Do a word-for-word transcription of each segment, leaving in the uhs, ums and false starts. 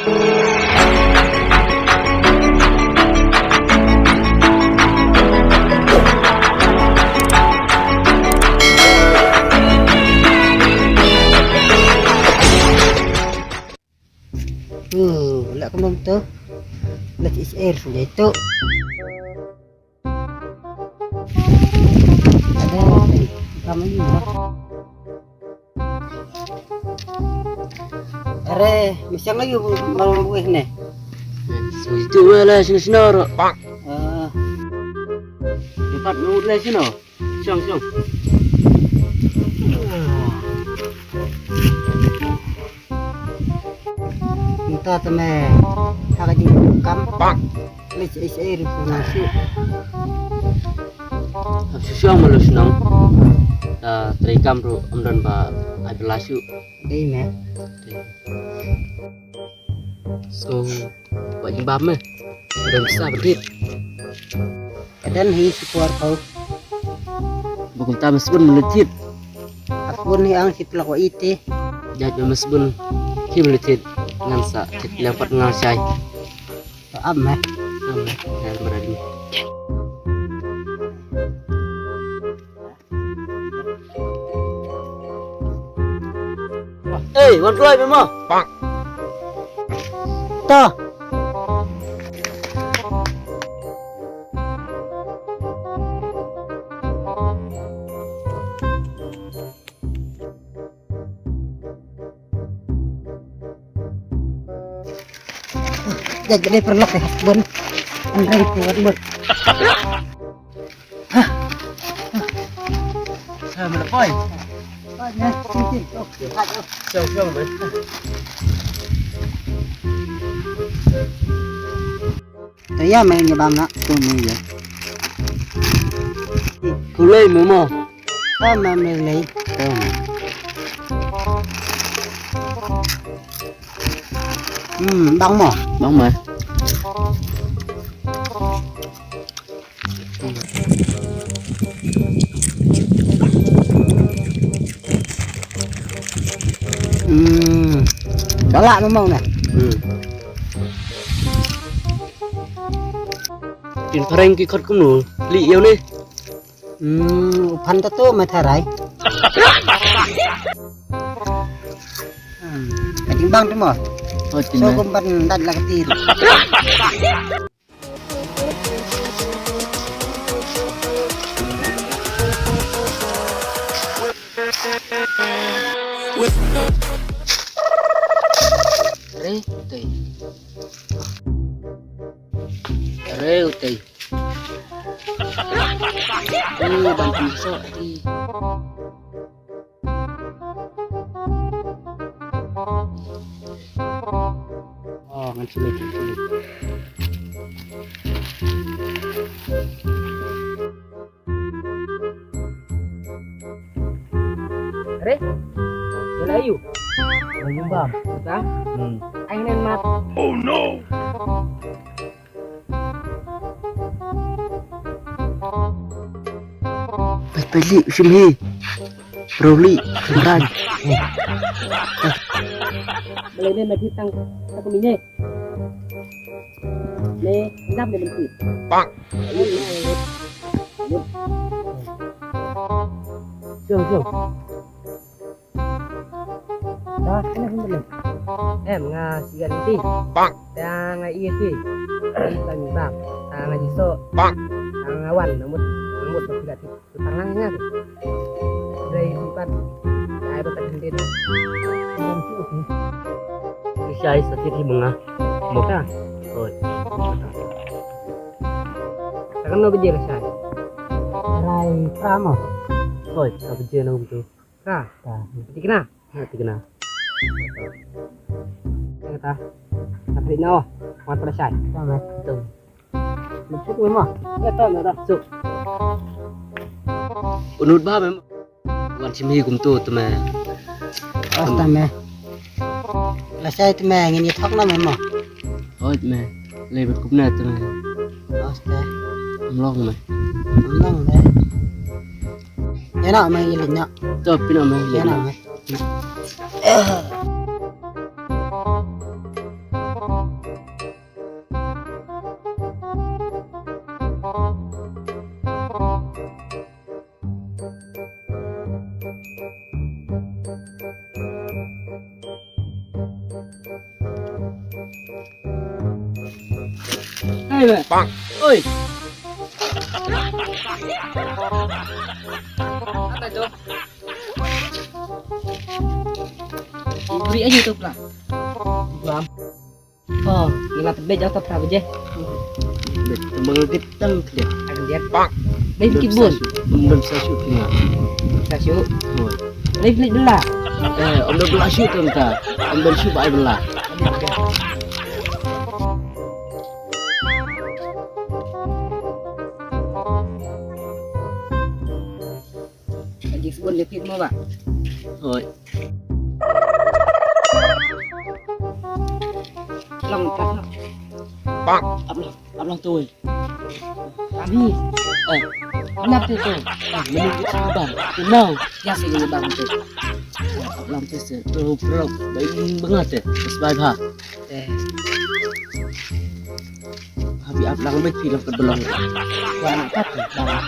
Hmm, lah kumno tu. Lah H R sudah itu. Ada, kami ni. Are, misiang lagi malam buih ni. Itu lah sini sini ro. Ah. Tempat ngut lah sini. Siang siang. Mynta te me ha ka jingkam. Leit sha H I A ruh kumno shuh. Hap shu shuwa ma leit shnong. Da trei kam ruh ym don ba ai bylla shuh. Dei me. Sngew kwah jingbam me. Don pisa ba thied. Ka don hi shi por ko. Ba kumta me sbun me leit thied. Ka sbun hi ang shi plak wa iti. Jait ba me sbun hi me leit thied. Ngan sa thied leng pat ngan shai. To ap me. Ap me. Ngan berani. Ei, wan kloi me mo. Ta. Jait, jait, perlok eh, bun. Anreng kuat bun. Ha, mana poi? Poi, ya, sini, sini. Oh, siap, siap. Siap, siap, bun. To ïa me ngi bam na tu me ïa. Kulei me mo. To me me lei. To me. Hmm, bang mo. Bang mo. Hmm. Galak memang nah. Hmm. Tin phareng ki khot kumno. Li ïew ni. Hmm, u phan ta tu ma tharai. Hmm. Ka jingbang tu mo. Oh, so jingbang. Kum ban dat la ka tir. Re, tei. Re, tei. Re, ban pynsoh, tei. Oh, ngan chili, ngan chili. Re? Jala ayu? Ayu bam. Sa? Hmm. Ai nen mat. Oh no. Peit, peit li, u shim hi. Brau li, shim brau. Balei ne na phi tang ka kmie ne? Ne, ngam ne mynta. Pak. Jom, jom. Dah, kena sini dulu. Em, nga sian ti. Bang. Tang nga iya ti. Tang bang. Tang nga jiso. Bang. Tang nga wan, namut, namut bertiga ti. Tang nga nga. Dai ti pat. Dai pat tak sendiri. Shai sakit hi bunga. Moka. Oi. Takkan no bejel shai. Rai pramo. Oi, ka bejel no tu. Ka. Ka. Tikna. Ha, tikna. Kata. Tapi no. Wan pada shai. Sama. Tu. Maksud mama. Ya, tu, ya, tu. Suk. Unut ba mem. Wan shim hi kumtu te me. Asta me. Lashai te me ngin ïa thok na me mo. Oi me. Lei bad kumne te me. Asta. Mlong me. Mlong me. Ïa na me ïa lei na. To pina me ïa na me. Ïa na me. Eh. Oi. Apa tu? Beri aja tu pula. Bam. Oh, ngi la tbit jauh ka phra baje. Bit tbang git tang khlieh. Akan dia. Bang. Bang kibun. Bang sa shu kina. Sa shu. Bang bela. Eh, om bela shu tang ka. Om bela shu bai bela. Lagi sebut lipit mo ba. Hoi. Long kat no. Bang. Abang, abang tu. Kami. Eh. Kenapa tu? Ah, menunggu sini bang. Kenal. Ya sih ini bang tu. Abang tu sih. Bro, bro. Baik banget ya. Terus bye bye. Eh. Habi ap lang bek film ka belong. Wa na kat bang.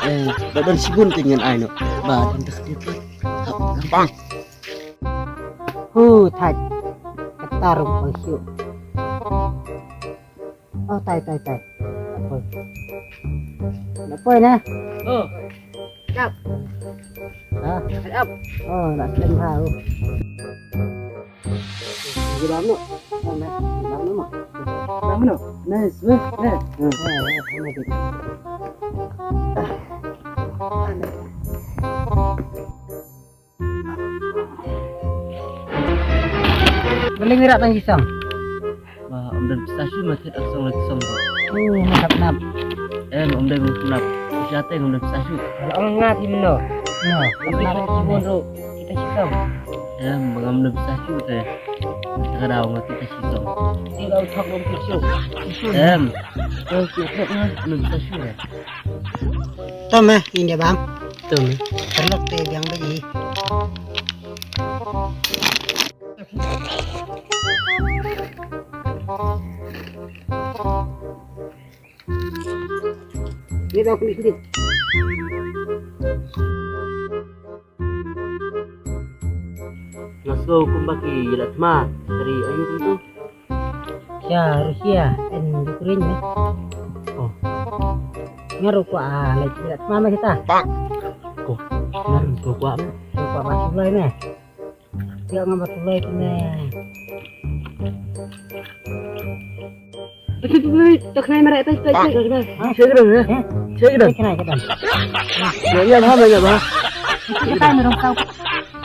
Eh, ba don sibun te ngan ai no. Ba don dak dia pat. Hap lang bang. Hu thait. Katar um pang shu. Oh tai tai tai. Lapoi. Lapoi na. Oh. Kap. Ha? Kap. Oh, nak kena tahu. Di dalam no. Dalam no. Dalam no. Nice, weh. Nice. Hmm. Beli ngira tang isang. Ba, om don pisa shu ma thied ak song lak song. Oh, ma kap nap. Em, om don pisa shu. Sha teng om don pisa shu. Ong nga ti meno. No. Om don pisa shu ro. Kita shisong. Em, ba ngam don pisa shu te. Kita ka daw nga kita shisong. Ti daw thok om pisa shu. Em. Em, kita nga don pisa shu te. Tom eh, ini bang. Tom eh. Perlu te biang bagi. Ni dah kulit kulit. Naso kumba ki ila tma dari ayu tu. Ya, Rusia en Ukraine ne. Oh. Ngaru kwa ah, lai ila tma ma kita. Ko. Ngaru ko kwa ma. Ko kwa ma sulai ne. Sia nga ba tulai kine. Betul betul tak kena mereka tak tak tak kena. Ha? Saya kena ya. Saya kena. Saya kena kata. Ya ya ha ya ha. Kita merong tahu.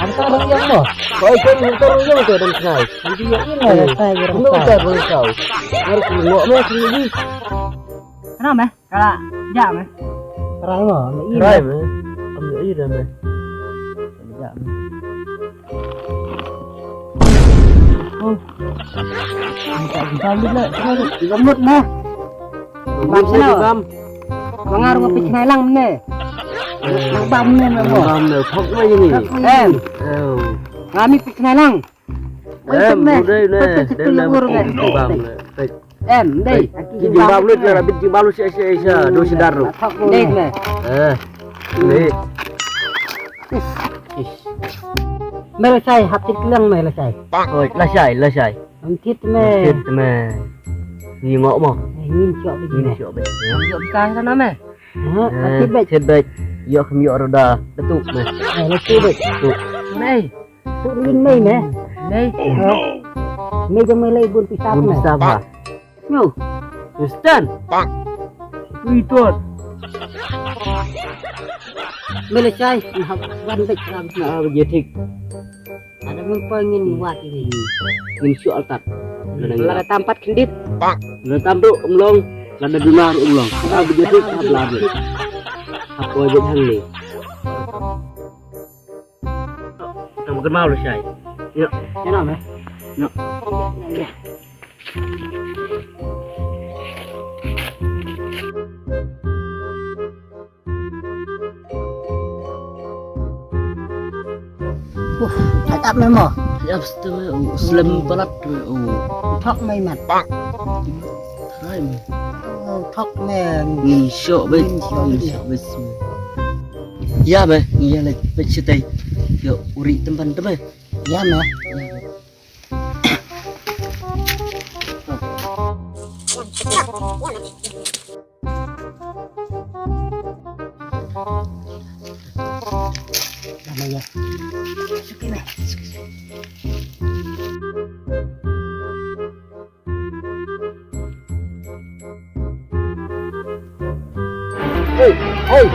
Ada orang yang mau. Kau itu motor yang tu dan kenal. Nanti ya ini ya saya yang tahu. Motor yang tahu. Harus ngok meh sini. Kenapa? Kala jam eh. Trai mo, me i. Trai me. Am me i da me. Kala jam. Oh. Minta jam ni lah. Jam mut nah. Bam sana. Bam. Mangar ngo pich nai lang ne. Bam ne me mo. Bam ne. Thok me ini. Em. Em. Ngami pich nai lang. Em, udah ne. Dei ne. Bam ne. Em, dei. Ki jingbam lut la bit jingbam lut sha sha sha do sha daru. Dei me. Eh. Dei. Me la shai hap tik lang me la shai. Oi, la shai, la shai. Am tit me. Tit me. Ni ngok mo. Ngin chok bit me. Ngin chok bit. Ngin chok bit ka na me. Ha, tit bit. Tit bit. Yok kem yok roda. Betul me. Eh, betul bit. Betul. Me. Tu ring mei meh. Mei. Mei jong mei lei bun pisap meh. Bun pisap ha. Nyo. Instan. Ui tuan. Mei lei chai. Wan bek ram. Ah, begitu. Ada mempengin wat ini. Ini su altat. Lada tampat kendit. Lada tampak umlong. Lada dunar umlong. Ah, begitu. Apa aja hang ni. Tang makan mau lu shai. Ïa. Ïa nam eh. Ïa. Wah, tetap memo. Ya betul eh. Slem balat eh. Thok mai mat. Thok mai. Thok mai. Ngin syok bet. Ngin syok bet. Ïa meh, ïa leh peit shatei. Ïa u ri tympan te meh. Ïa meh. Ïa meh. Hey.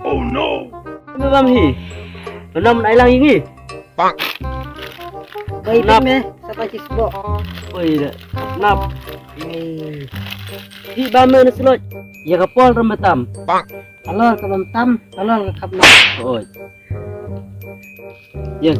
Oh no. Me bam hi. Kenapa men ai lang ini? Bai nap me sa pa cis bo. Oi da. Nap. Hi bam me na slot. Ya ka pol ram batam. Alor ka bam tam, alor ka khap na. Oi. Ya.